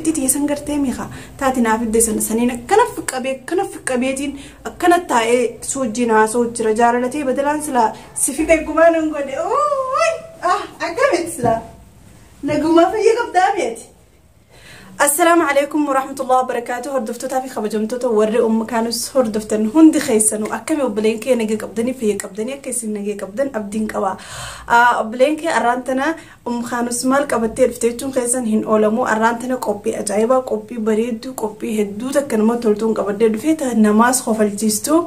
Obboleettii tiyya san gartee miika taati naaf fidde sana saniin akkana fiqqabee akkana fiqqabeetiin akkana taa'ee si wajjin haasa'u jira jaalalatee badalaan silaa si fide gumaa nan godhe. Ooy! Ah akkamitti silaa nagumaa fayya qabdaa mi'ati. Assalaamu alaikum warahmatullahi wabarakaatuh. Hordoftootaa fi kabajamtoota warri umma kaanus hordoftan hundi keessanuu akkami obboleen kee nagee qabdanii fayya qabdanii akka isin nagee qabdan abdiin qaba. Obboleen kee arraan tana umma kaanus maal qabattee dhufte jechuun keessan hin oolamu. Arraan tana qophii ajaa'ibaa qophii bareedduu qophii hedduu takka nama toltuun qabaddee dhufee namaas kofalchiistu.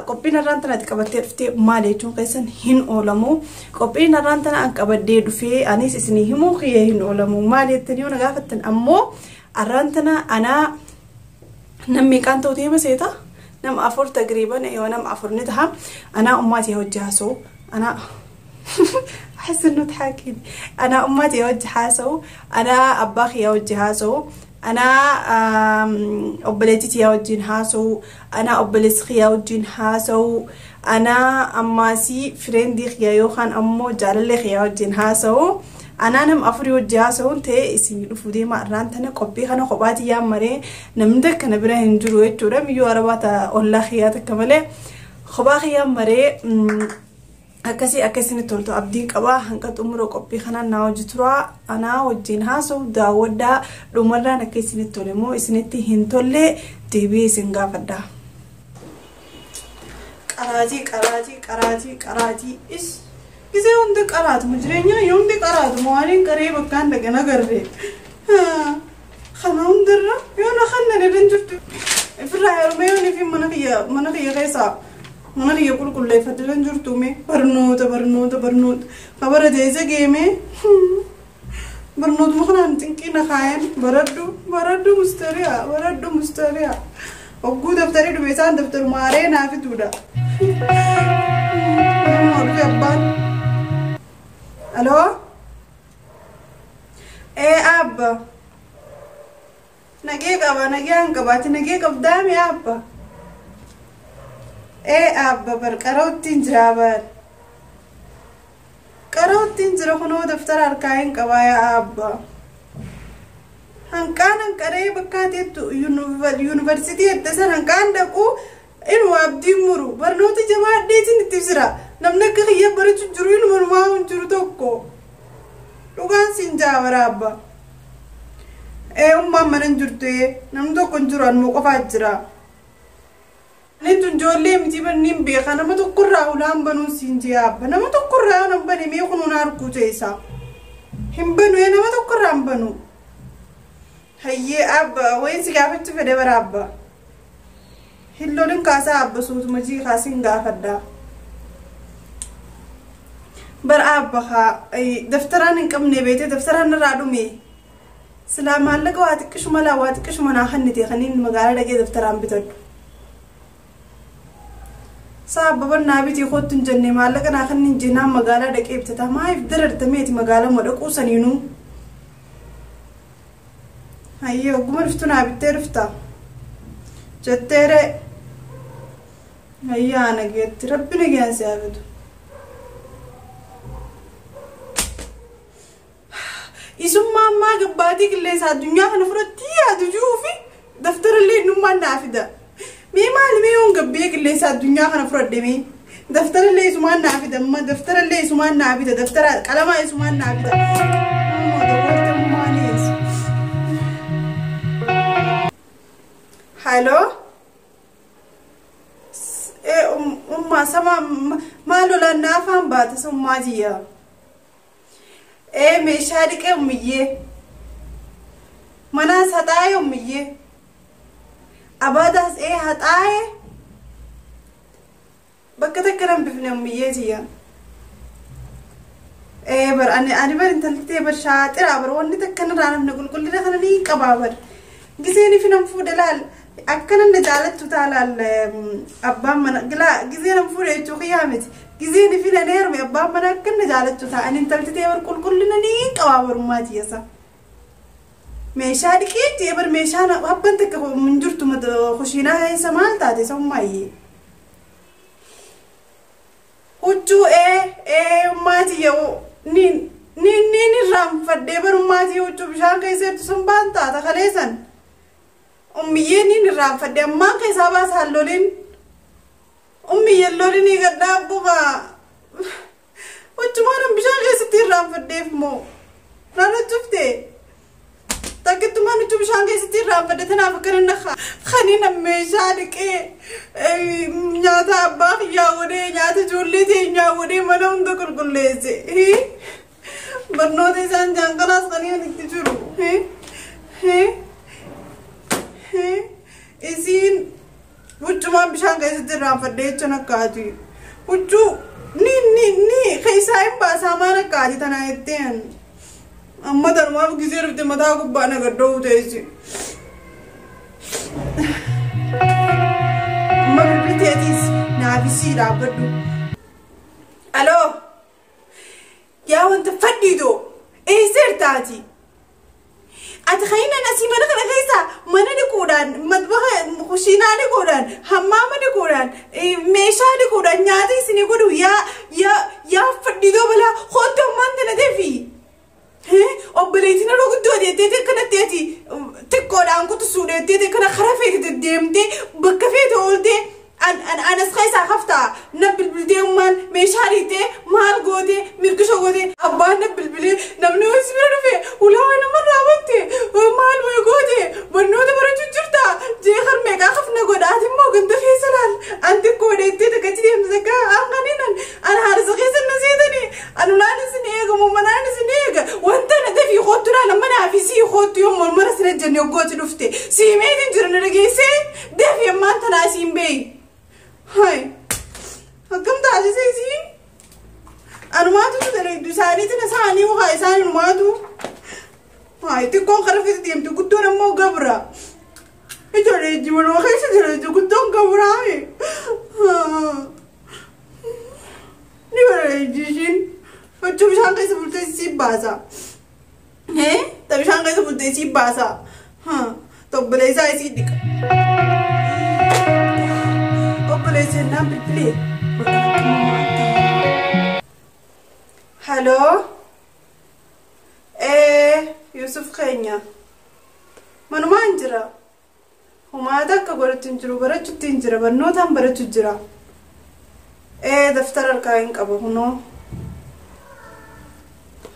Qophiin arraan tanaatti qabattee dhuftee maal jechuun keessan hin oolamu. Qophiin arraan tana an qabaddee dhufee anis isinii himuu kiyya hin oolamu. Maal jettanii yoo na gaafattan ammoo arraan tana anaa nam meeqaan ta'u deema seeta nama afur taqriiban yoo nama afur ni taha anaa ummaatii hojii haasa'u anaa أحس إنه تحاكيني أنا أمتي وجه حاسو أنا أباخي وجه حاسو أنا obboleettii wajjin haasa'u ana obboleessi kiyyaa wajjin haasa'u ana ammaasii friendii kiyya yookaan ammoo jaalallee kiyya wajjin haasa'u anaa nama afurii wajjin haasa'uun ta'ee isin dhufuu deema. Arraan tana qophii kana kophaati yaa maree namni takka na bira hin jiru jechuudha. Miyyoo arabaa ta'a ollaa kiyyaa takka malee kophaa kiyyaa maree akkasii akka isinitti toltu abdiin qabaa. Hanga xumura qophii kanaan naa hojii turaa anaa wajjin haasa'u daawwadhaa dhumarraan akka isinitti tole immoo isinitti hin tolle deebi'ee isin gaafadha. Qaraatii qaraatii qaraatii qaraatii is gisee hundi qaraatuma jireenya hundi qaraatuma waan hin qaree bakkaan dhaqan agarre. Kana hundirra yoo na kannan irra hin jirtu ifirraa heerumee yoo fi mana kiyya keessaa mana kiyya qulqulleeffadde hin jirtu mee barnoota barnoota barnoota kabara teessa geemee barnootuma kanaan cinqii na kaayan baradhu baradhu mustariyaa baradhu mustariyaa hogguu daftarii dhume isaan daftaruma haree naa fiduudha. Nama dhufe abbaan. Aloo? Ee abba. Nagee qaba nagee qabaati nagee qabdaa mi abba? Ee abba bar qara'uutti jira bar. Qara'uutti jira kunoo daftara harkaa hin qabaa yaa abba. Hanqaan hanqaree bakka teettu yuunivarsiitii edda san hanqaan dhaqu inuma abdiin muru barnoota jabaadheetiin itti jira. Namni akka kiyya barachuu jiru inuma numaa hin jiru tokko. Dhugaan siin jaabara abba. Ee ummaan mana hin jirtu namni tokko hin jiru anuma qofaa jira. Ani tun ijoollee miti banniin beeka nama tokkorraa ulaan banuun siin jee abba. Nama tokkorraa yoo nan bane mee kunuun arguu teessa. Hin banu nama tokkorraa hin banu. Hayyee abba wayin si gaafachuu fedhe bara abba. Hin lolin kaasaa abba suutuma jii kaasiin gaafadha. Bara abba haa daftaraan hin qabne beete daftaraan irraa dhume. Silaa maallaqa waa xiqqishuma laa waa xiqqishuma naa kennite kaniin magaalaa dhaqee daftaraan bitadhu. Saa abba naa bitii kootu hin jenne maallaqa naa kennin jennaan magaalaa dhaqee bitata. Maaliif darartameeti magaalaa moo dhaquu saniinuu? Hayyee ogguma dhuftu naa bittee dhufta. Jetteere hayyaa nageetti rabbi nagaan si haa fidu. Isummaa ammaa gabbaatii qilleensa addunyaa kana fudhatti yaadu jiruu fi daftarallee innummaan naa fida. Mee maali mee yoon gabbee qilleensa addunyaa kana fudhadhe mee daftarallee isumaan naa fida amma daftarallee isumaan naa bita daftara qalamaa isumaan naa bita. Hello? Ee ummaa sama maal lolaan naafaan baata summaa jiyya. Ee meeshaa dhiqee ummiyyee. Manaas haxaa'ee ummiyyee. Abaadaas ee haxaa'ee. Bakka takka nan bifne ummiyyee jiyya. Ee bar ani bar intaltee bar shaaxiraa bar wanni takka narraa namni qulqullina kana ni qabaa bar. Giseen fi nan fuudhe laal akkana na jaalattu taa laal abbaan mana gilaa gisee nan fuudhe jechuu kiyyaa miti. Giseen fi nan heerume abbaan mana akkana na jaalattu taa ani intalti ta'e bar qulqullina ni qabaa barummaa tiyasa. Meeshaa dhiqee jee bar meeshaan abbaan takka hin jirtu kushiinaa keessa maal taate sammaayyee. Huccuu ee ee ummaa tiyya ni Niin irraanfadhee barummaatii huccuu bishaan keessa jirtu sun baan taata kaleessan. Ummiyyee niin irraanfadhee ammaan keessaa baasaan loliin. Ummiyyeen loliin gaddaa bu'aa. Huccumaan bishaan keessatti irraanfadheef moo? Rara cuftee. Takkittumaan huccuu bishaan keessatti irraanfadhe tanaaf akkana naqa. Kaniin meeshaa dhiqee nyaata abbaa kiyyaa godhee nyaata ijoollee teenyaa godhee mana hunda qulqulleesse. Barnoota isaan jaanqalaas kaniin itti jiru. Isiin huccumaan bishaan keessatti irraanfadhe jechuun akkaati. Huccuu ni ni ni keessaa hin baasaa maal akkaati tanaa jetteen. Amma tanumaaf gisee dhufte mataa gubbaa na gaddoo teessi. Amma bilbilteetiis naafisii dhaabbadhu. Aloo! Yaa wanta fadhiitoo eessa jirtaati? Ati kayinan asii mana kana keessa mana dhiquudhaan, madbaha kushiinaa dhiquudhaan, hammaama dhiquudhaan, meeshaa dhiquudhaan nyaata isinii godhu yaa yaa yaa fadhiitoo balaa hoottu ammaan tana deefi. Obboleettiin yeroo guddoo deettee akkanatti ati xiqqoodhaan kutusuu deettee kana karaa feete deddeemtee bakka feete ooltee anas keessaa haftaa na bilbiltee ummaan meeshaa dhiitee maal gootee mirgisha gootee abbaan na bilbilee namni hoos bira dhufe ulaa namarraa batte maal wayi goote barnoota barachuu jirta jee harmeeqaa hafna godhaati immoo ganda keessa laal an xiqqoo deettee takkatti deemte takka an kaniinan an haarisa keessa na seetanii an ulaan isin eegamu manaan isin eega wanta na dafii hoottu laal amma naaf isii hoottu yoo mormara sina jenne hoggooti dhufte siimeetiin jira na dhageessee dafii ammaan tanaa isiin beeyi. Hai, akkam taasise isiin? Anumaatu tu isaaniitiin isaanii waa isaan anumaatu. Hai, xiqqoon kara fiti deemte guddoon ammoo gabra. Ijoollee ijji keessa jira guddoon gabraa. Ni bareeddi ishiin. Huccuu bishaan keessa bultee sii baasa. Ta bishaan keessa bultee sii baasa. Tobboleessaa isii dhiqa. Obboleessa jennaan bilbilee. Haloo. Yusuf keenya. Manumaan jira. Homaata akka godhatu hin jiru barachuutti hin jira barnootaan barachuu jira. Daftara harkaa hin qabu kunoo.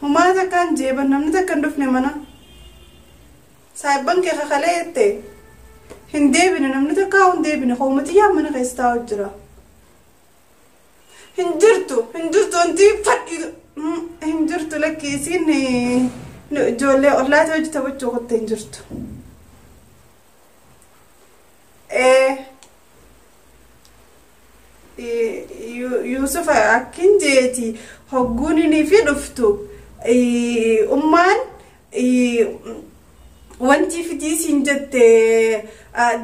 Homaata akkaan jeeban namni takka hin dhufne mana. Saayibban kee kakalee jette. Hin deebine namni takka hin deebine hoomati yaa mana keessa taa'u jira. Hin jirtu hin jirtu wanti fadhi hin jirtu lakki isiin ijoollee ollaatti hojii taphachuu qotte hin jirtu. Yusuf akkin jeeti hogguun inni fi dhuftu ummaan wanti fidii siin jette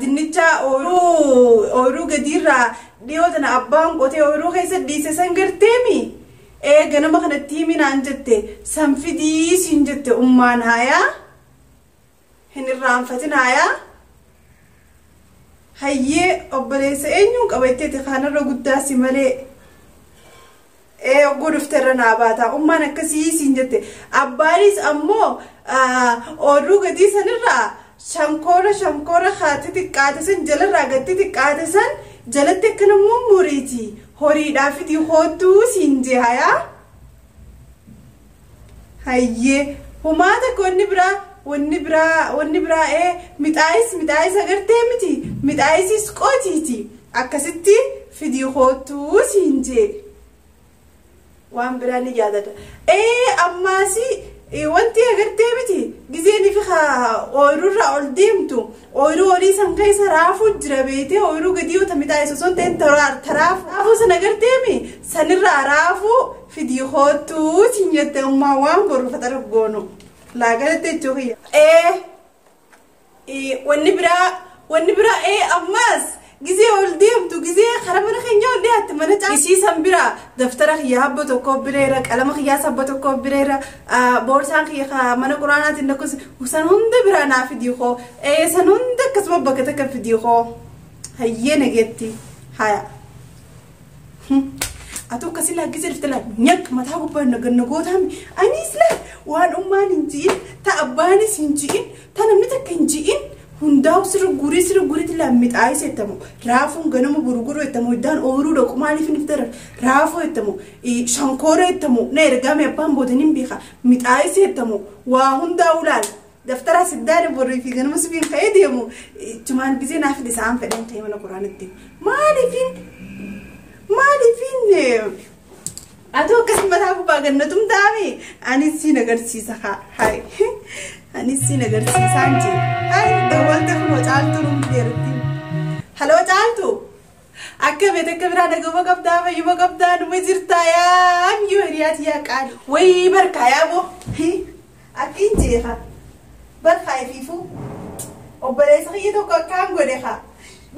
dinnicha ooyiruu gadiirraa dhiyoo tana abbaan qotee ooyiruu keessa dhiise san garteemi ganama kanatti himinaan jette san fidii siin jette ummaan haayaa hin irraanfatin haayaa hayyee obboleessa eenyuun qabatteeti kanarra guddaa si malee ogguu dhufte irra naa baata ummaan akkasii siin jette abbaanis ammoo ooyiruu gadii sanirraa shankoora shankoora haati xiqqaate san jalarraa gatti xiqqaate san jalatti akkana mummuriiti horiidhaa fidii hoottuu siin jee hayaa hayyee homaa takka wanni biraa wanni biraa wanni biraa mixaayis mixaayis agartee miti mixaayisis qotiiti akkasitti fidii hoottuu siin jee waan biraa ni yaadata. Ammaasi wanti agartee miti gizeen fi ooyiruurraa ol deemtu ooyiruu horii san keessa raafuu jira beetee ooyiruu gadii yoo mixaayis osoo hin ta'in taraafuu raafuu san agarteemi sanirraa raafuu fidii hoottuu siin jette ummaa waan boru fatara goonu laagalatti jechuu kiyya. Wanni biraa ammas gizee ol deemtu gizee karaa mana keenya ol dhiyaatte mana caa isii san biraa daftara kiyya habba tokko bireera qalama kiyyaas habba tokko bireera boorsaan kiyya mana quraanaatiin lakkoofsa san hunda biraa naa fidii koo san hunda akkasuma bakka takka fidii koo hayyee nageetti haya. Atoo akkasii laakkisee dhufte laal nyak mataa gubbaan naganna gootaami. Anis laal waan ummaan hin ji'in ta abbaanis hin ji'in ta namni takka hin ji'in hundaa'u sirri guurii sirri guuriitti laal mixaayis jettamu raafuun ganama gurguru jettamu iddaan ooyiruu dhaqu maaliif hin darar raafuu jettamu shankoora jettamu na ergame abbaan boodaniin beeka mixaayis jettamu waa hundaa'u laal daftara siddaan borrii fi ganama subiin ka'ee deemu jumaan gisee naaf isaan fedhan ta'e mana quraanitti maaliifin maaliifin atoo akkas mataa gubbaa gannatum taame anis siin agarsiisa haa anis siin agarsiisaan jee hai dawwalta kunoo caaltuu nuuf deerutti haloo caaltuu akka beet akka biraa naguma qabdaa fayyuma qabdaa numa jirtaa yaa miyyoo hiriyaati yaa qaali wayii barkaa yaa boo akka hin jeeqa barkaa ifiifuu obboleessa kiyya tokko akkaan godhe haa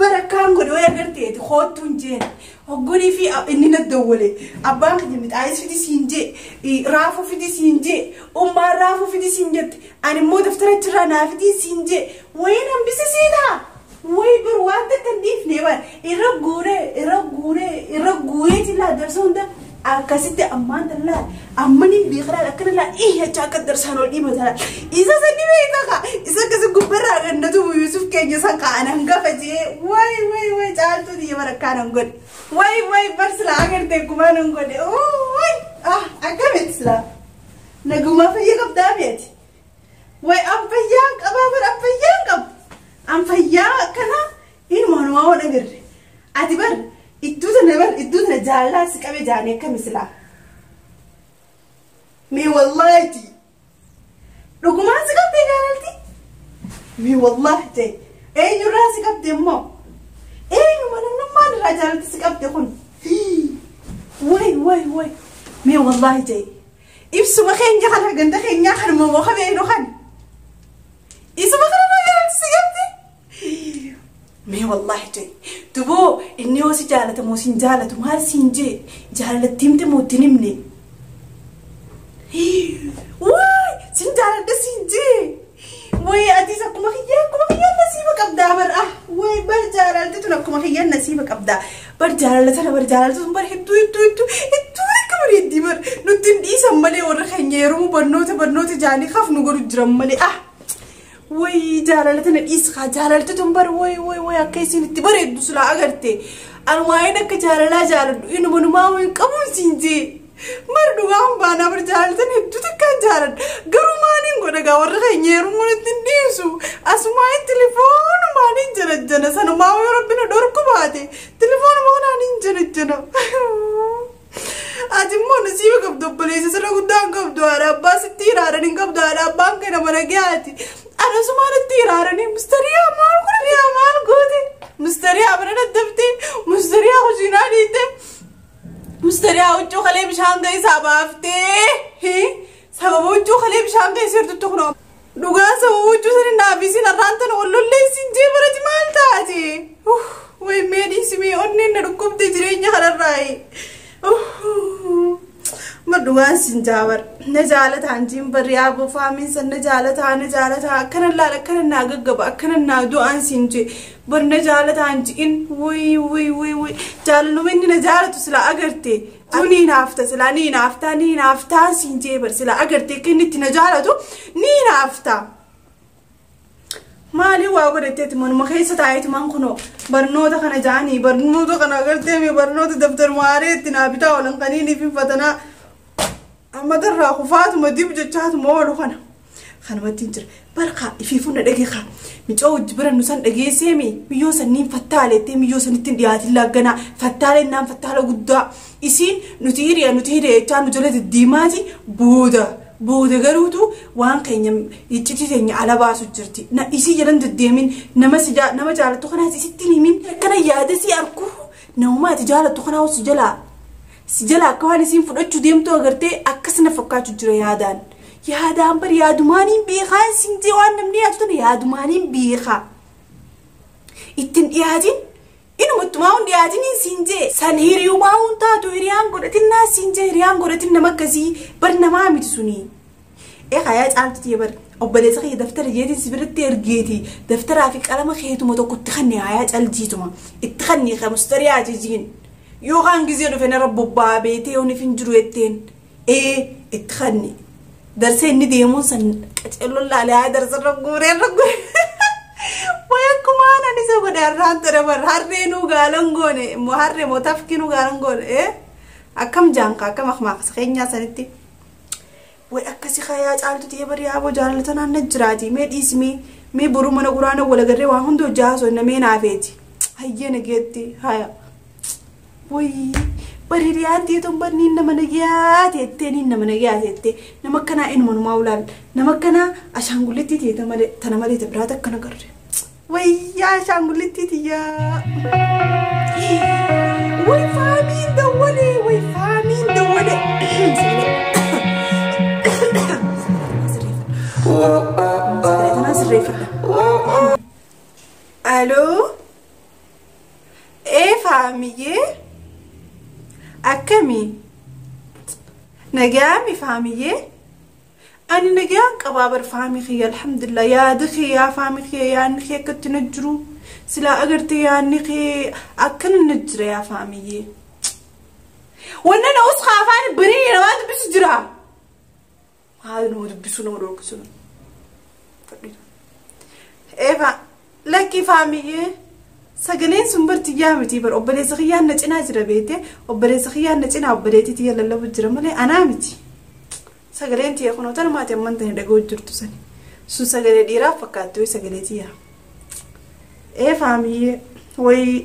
barakkaan godhe way agarteeti koottuun jeen hoggonii fi inni na dawwale abbaan kiyya mixaayis fidi siin jee raafuu fidi siin jee ummaan raafuu fidi siin jette ani immoo daftara achirraa naa fidi siin jee wayin hambise siitaa way bar waan takka hin dhiifne bar irra guuree irra guuree irra guureeti laa darsa hunda akkasitti ammaan tan laal ammaniin beekalaa akkana laa iyyacha akka darsaan ol dhiibata laal isa san dhibee ka isa akkasi gubbarraa gannatu Yusuf keenya san ka'an hangafa jee way way way caaltuu xiyya barakkaan godhe way way bar silaa agarte gumaan godhe way ah akkamitti silaa nagumaa fayya qabdaa beeti way an fayyaan qabaa bar an fayyaan qabu an fayyaa akkana inumaa waan agarre ati bar iddoo tana bar iddoo tana jaalala si qabe jaanii akkami silaa mee wallaahi dhugumaan si qabdee jaalalti mee wallaahi ta'e eenyurraa si qabde immoo eenyuma namnummaan irraa jaalalti si qabde kun way way way mee wallaahi ta'e ibsuma keenya kana ganda keenyaa kanuma moo qabeenu kan isuma kanarraa jaalalti si qabde mee wallaahi ta'e duboo inni yoo si jaalata moo sin jaalatu maal siin jee jaalalatti himte moo ittiin himne waay sin jaaladha siin jee way atis akkuma kiyyaa nasiiba qabdaa bar ah way bar jaalalti tun akkuma kiyyaa nasiiba qabdaa bar jaalala tana bar jaalalti tun bar hedduu hedduu hedduu hedduu akka bareeddii bar nutti hin dhiisan malee warra keenya yeroo barnoota barnoota jaanii haf nu godhu jiran malee ah way jaalala tana dhiiskaa jaalalti tun bar way way way akka isin itti bareeddu silaa agarte an waa'een akka jaalalaa jaaladhu inuma numaa hin qabuun siin jee mar dhugaan baanaa bar jaalaltan hedduu takkaan jaaladha garuu maaliin godha gaa warra keenya yeroo nutti hin dhiisu asumaan tilifoonumaan hin janajjana sanumaa yoo rabbi na dhorku baate tilifoonuma kanaan hin janajjana. Ati immoo nasiiba qabdu obboleessa sirra guddaa hin qabdu haadha abbaa sitti hiraaran hin qabdu haadha abbaan kana mana gahaati. Anasumaan itti hiraaranii mustariyaa maal godhe maal goote mustariyaa bira daddaftee mustariyaa kushiinaa dhiite mustariyaa huccuu kalee bishaan keessaa baaftee sababa huccuu kalee bishaan keessa jirtutti kunoo dhugaa sababa huccuu sana naafisiin har'aan tana wal lolleessin jee barati maal taate way mee dhiisimee onneen na dhukkubte jireenya kanarraayi. Mar dhugaan sin jaabar na jaalataan jiin barri yaaboo faamiin san na jaalataa na jaalataa akkana laal akkana naa gaggaba akkana naa du'aan sin jee bar na jaalataan ji'in way way way way jaalaluma inni na jaalatu silaa agarte tu ni naafta silaa ni naaftaa ni naaftaa sin jee bar silaa agarte akka inni itti na jaalatu ni naafta. Maali waa godhatteeti manuma keessa taa'eetumaan kunoo barnoota kana jaanii barnoota kana agartee barnoota daftar maaree itti naa bitaa oolan kaniin fi fatanaa amma darraa kufaatuma dib jechaatuma oolu kana kanumatti hin jira barqaa ifiifuu na dhagee kaa micoo wajji bira nu san dhageesseemi miyyoo sanniin fattaaleettee miyyoo sanittiin dhiyaatiin laagganaa fattaaleen naan fattaala guddaa isiin nuti hiriya jechaa nu jala diddiimaati booda. Booda garuutu waan keenya iccitii keenya ala baasu jirti. Na isii jalan deddeemin nama si nama jaalattu kanaas isitti himin akkana yaada si arku namuma ati jaalattu kanaa si jalaa si jalaa akka waan isiin fudhachuu deemtu agartee akkas na fakkaachuu jira yaadaan. Yaadaan bar yaadumaaniin beekaa siin jee waan namni yaadu tana yaadumaaniin beekaa. Ittiin dhiyaatiin inumattumaa hundi dhiyaatiin siin jee san hiriyumaa hun taatu hiriyaan godhatin naa siin jee hiriyaan godhatin nama akkasii bar namaa miti suni. Eegaa yaa caaltu ta'e bar obboleessa kiyya daftara jeetiin si biratti ergeeti daftaraa fi qalama keetuma tokko itti kannee yaa caljiituma itti kannee ka mustariyaa jijiin Yookaan gizee dhufe narra bobba'aa beetee yoon hin jiru jetteen ee itti kanni. Darsee inni deemuun san qaceelloon laalee haa darsarra guuree irra guuree. Way akkumaan ani isa godhe har'aan ture bar harree nuu gaalan goone immoo harree moo tafkii nuu gaalan goone akkam jaanka akkam akmaaqsa keenyaa sanitti. Way akkasi kayaa caaltu ta'ee bari yaaboo jaalala tanaan na jiraati mee dhiismee mee boruu mana quraana wal agarree waa hundi hojii haasoo namee naafeeti. Hayyee nageetti haya. Way bari riyaan teetuun barni nama nagiyaa teettee ni nama nagiyaa teettee nama akkanaa inuma ulaal nama akkanaa ashaangullitti teeta malee tana malee biraata akkana garre. Way yaa ashaangullitti tiyyaa. Way faamiin dawwalee way faamiin dawwalee. Aloo? Ee faamiyyee? Akkami? Nagaami faamiyyee? Ani nagaan qabaa bar faamii kiyya alhamdulillah yaada kee yaa faamii kiyya yaadni kee akkatti na jiru silaa agartee yaadni kee akkana na jira yaa faamiyyee. Wanna na usqa afaan banee namaa dubbisu jira. Maal nama dubbisu nama dhorkisu. Eefa lakki faamiyyee sagaleen sun barti yaa miti bar obboleessa kiyyaan na cinaa jira beete obboleessa kiyyaan na cinaa obboleettii tiyya lallabu jira malee anaa miti. Sagaleen tiyya kunoo tanumaati amman tani dhaga'u jirtu sani. Sun sagalee dhiiraa fakkaatti wayi sagalee tiyya. Ee faamiyyee wayi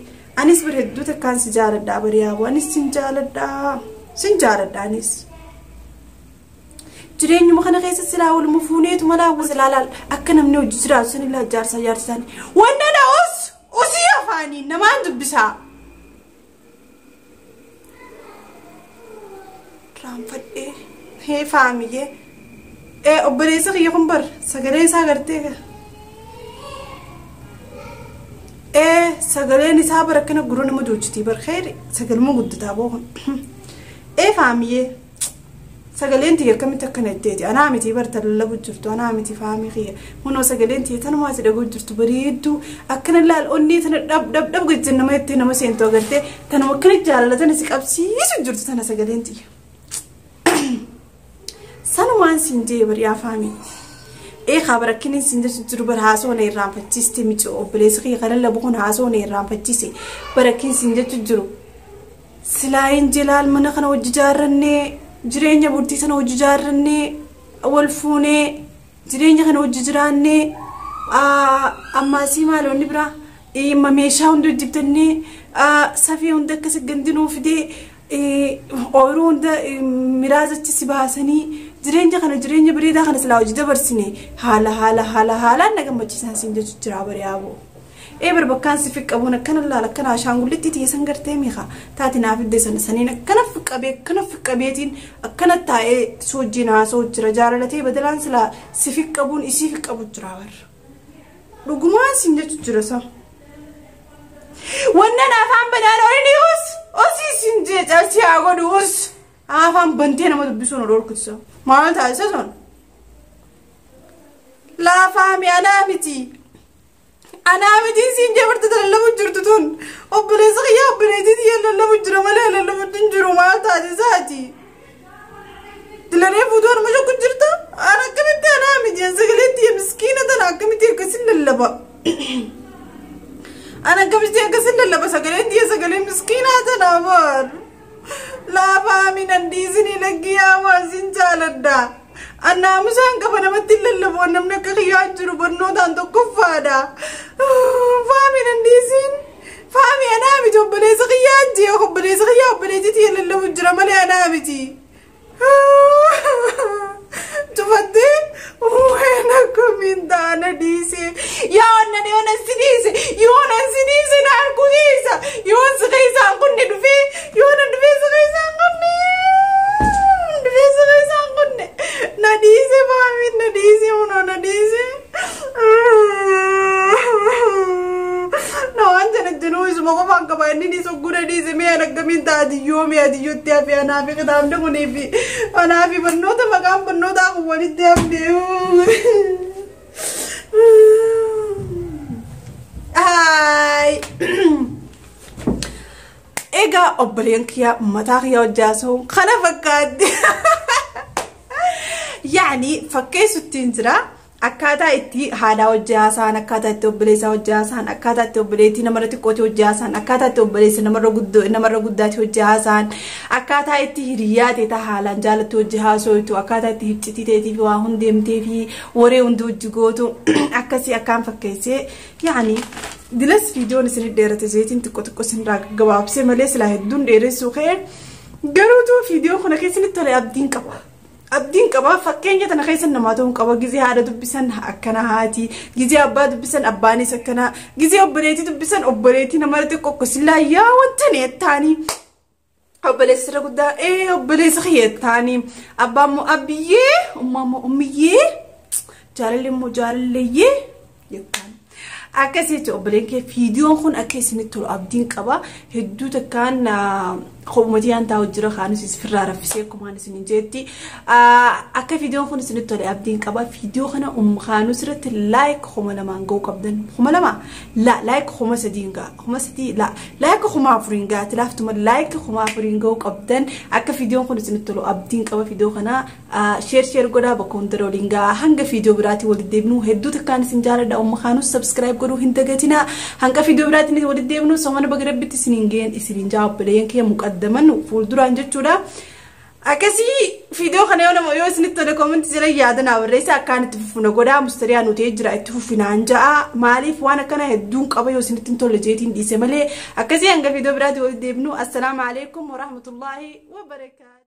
anis bir hedduu takkaan si jaaladhaa bari yaaboo anis sin jaaladhaa sin jaaladhaa anis. Jireenyuma kana keessa silaa waluma fuuneetu malaa silaa laal akka namni hojii jiraatu sun illaa jaarsa jaarsaan wanna na us usii afaanii namaan dubbisaa. Raanfadhee hee faamiyyee ee obboleessa kiyya kun bar sagalee isaa gartee ee sagaleen isaa bar akkana gurra nama duuchitii bar xeeri sagaluma guddataa boo kun ee faamiyyee. Sagaleen tiyya akkamitti akkana jetteeti anaa miti bar lallabu jirtu anaa miti faamii kiyya kunoo sagaleen tiyya tanumaa si dhaguu jirtu bareedduu akkana laal onnee tana dhab dhab dhab gajjan nama jettee nama seentu agartee tanuma akkana jaalala tana si qabsiisu jirtu tana sagaleen tiyya. Sanumaan siin jee bari yaa faamii. Ee kaa rakkiniin siin jettu jiru bar haasoo na irraanfachiiste miti obboleessa kiyya kana lallabu kun haasoo na irraanfachiise barakkiin siin jettu jiru. Silaayin jelaal mana kana hojii jaarrannee. Jireenya bultii sana hojii jaarrannee wal fuunee jireenya kana hojii jiraannee ammaasii maaloonni biraa meeshaa hunda hojjetannee safii hunda akkas gandinuu fidee ooyiruu hunda miraazachi si baasanii jireenya kana jireenya bareedaa kana silaa hojii dabarsine haala haala haala haalaan na gammachiisan siin jechu jira bari yaaboo. Ee bar bakkaan si fiqqabuun akkana laal akkana ashaangullitti tiyya san gartee miiqa taati naaf iddee sana saniin akkana fiqqabee akkana fiqqabeetiin akkana taa'ee si wajjin haasa'u jira jaalalatee badalaan silaa si fiqqabuun isii fiqqabu jira bar. Dhugumaan siin jechu jira sa. Wannan afaan banaan olini us osii siin jee calsi haa godhu us afaan bantee nama dubbisuun ol dhorkisa. Maal taasisa sun? Laafaami anaa miti. Anaa miti siin jee barta lallabu jirtu tun obboleessa kiyya obboleettii tiyya lallabu jira malee lallabu hin jiru maal taasisaati? Dilaree fuutuu harma shakku jirta? Ana akkamitti anaa miti sagalee tiyya miskiina tana akkamitti akkasin lallaba? Ana akkamitti akkasin lallaba sagaleen tiyya sagalee miskiinaa tana bar. Laafaami nan dhiisinii laggiyaa waan sin jaaladha. Annaamusaan qaba namatti lallabu namni akka kiyyaan jiru barnootaan tokkoffaadha. Faami nan dhiisin. Faami anaa miti obboleessa kiyyaan jee obboleessa kiyyaa obboleettii tiyya lallabu jira malee anaa miti. Tufattee waan akkamiin taana dhiise. Yaa onnan yoon si dhiise yoon si dhiise na arguu dhiisa yoon si keessaan kunne dhufee yoon dhufee si keessaan kunne. Dhufee si keessaan kunne. Na dhiise faamiin na dhiise hunoo na dhiise. Na waan jana jenuu isuma qofaan qaba inni ni soggura dhiise mee an akkamiin ta'a adiyyoo mee adiyyootti hafe anaa fi kitaabni kunii fi anaa fi barnoota maqaan barnootaa kun walitti hafne. Haay. Egaa Obboleen kiyyaa mataa kiyyaa hojjaasuu kana fakkaatti. Yaani fakkeessuttiin jira. Akkaataa itti haadhaa hojii haasa'an, akkaataa itti obboleessaa hojii haasa'an, akkaataa itti obboleettii namarra xiqqootii hojii haasa'an, akkaataa itti obboleessa namarra guddaatti hojii haasa'an, akkaataa itti hiriyaa ta'e haalaan jaalatti hojii haasa'u, akkaataa itti hiccitii ta'eetiif waa hundeemtee fi waree hundi hojii gootu akkasii akkaan fakkeessee yaani dilas viidiyoon isin dheerate jeetiin xiqqoo xiqqoo isin gabaabsee malee silaa hedduun dheeressuu ka'e garuutu viidiyoo kana keessatti tole abdiin qaba. Abdiin qaba fakkeenya tana keessa namaa ta'uun qaba. Gizee haadha dubbisan akkana haati, gizee abbaa dubbisan abbaanis akkana, gizee obboleettii dubbisan obboleettii namarra xiqqoo akkasillaa yaa wanta ni taanii. Obboleessa irra guddaa obboleessa kiyya taanii abbaa immoo abbiyyee ummaa immoo ummiyyee jaalallee immoo jaalalleeyyee jettaan. Akkasii jechuudha obboleen kee viidiyoon kun akka isinitti tolu abdiin qaba. Hedduu takkaan kophumatii aan taa'u jira kaanis firraa raffisee akkumaan isinin jeetti. Akka viidiyoon kun isinitti tole abdiin qaba. Viidiyoo kana kaanus irratti like 2000 ga'uu qabdan. 2000 la like 3000 ga'a. 3000 la like 4000 ga'a. Tilaaftuma like 4000 ga'uu qabdan. Akka viidiyoon kun isinitti tolu abdiin qaba. Viidiyoo kana share share godhaa bakka hunda waliin ga'a. Hanga viidiyoo biraatiin walitti deebinu hedduu takkaan isin jaaladha. Umma kaanus subscribe godhuu hin dagatinaa. Hanga viidiyoo biraatiin walitti deebinu somana baga rabbitti isiniin ga'een isiniin jaa obboleeyyan kee muqaddaman fuulduraan jechuudha. Akkasii viidiyoo kana yoo nama yoo isinitti tole comment jala yaada naa barreessa akkaan itti fufuna godhaa mustariyaa nutee jira itti fufinaan ja'a maaliif waan akkana hedduun qaba yoo isinitti hin tolle jeetiin dhiise malee akkasii hanga viidiyoo biraatiin walitti deebinu assalaamu alaikum warahmatullaahi wabarakaatu.